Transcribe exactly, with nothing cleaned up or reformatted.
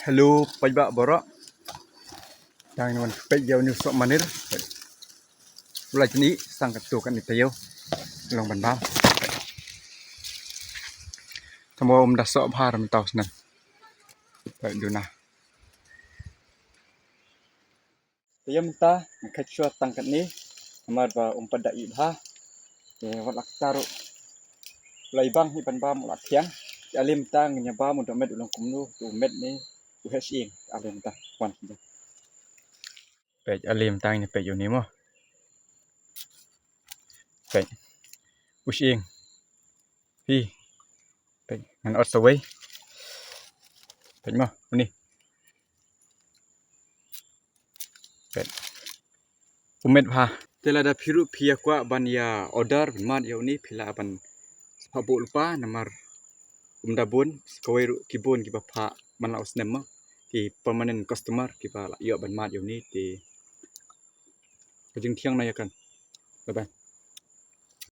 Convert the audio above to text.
Hello paidbah baroh. Tang ngan peit ïa une u soh manir. U la jni sang katto katne taïew. Long ban bam. Tang ba um da soh bha mynta u snem. Peit duna. Te ïa mynta nga khet shuwa tang katne namar ba um pat da ih bha. Te wat la kata ruh u la ibang hi ban bam u la thiang. Te ale mynta ngin ïa bam u dohmet u long kumno, te u met ne u heh shyieng. Ale mynta wan. Peit ale mynta ngin ïa peit ïa une mo. Peit u shyieng. Hi. Peit ngan ot sa wei. Peit mo une. Peit u met bha. Te lada phi ruh phi ïa kwah ban ïa order ban mad ïa une phi lah ban sa phah buh lypa namar um da bun, kawei ruh ki bun kiba phah man la u snem mo, ki permanent customer kiba la ïoh ban mad ïa une. Te ka jingthiang na ïa kan. Bye bye.